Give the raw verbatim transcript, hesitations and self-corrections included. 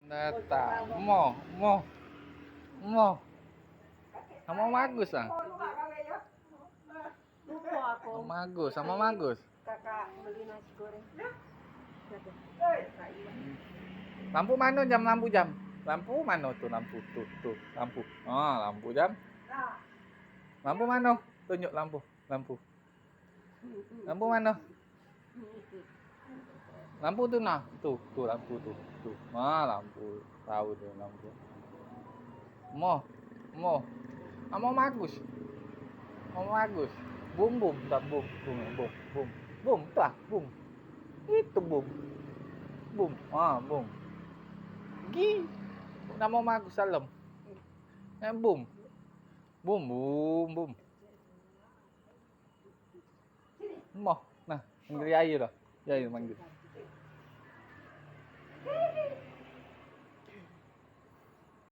Datang. Mo, mo. Mo. Samo Magus ah. Lupa aku. Samo Magus, samo Magus. Kakak beli nasi goreng. Lampu mano jam, lampu jam? Lampu mano tu lampu? Tu, tu, lampu. Ah, lampu jam. Lampu mano? Tunjuk lampu, lampu. Lampu mano? Lampu tu nah, tu, tu lampu tu, tu. Ah, lampu, tahu tu lampu. Mo, mo. Samo Magus. Samo Magus. Bum, bum, dah bum, bum, bum, bum. Bum, tu lah, bum. Itu bum. Bum, ah, bum. Gi. Samo Magus Salam. Eh, bum. Bum, bum, bum. Mo, nah, manggil air dah. Air manggil.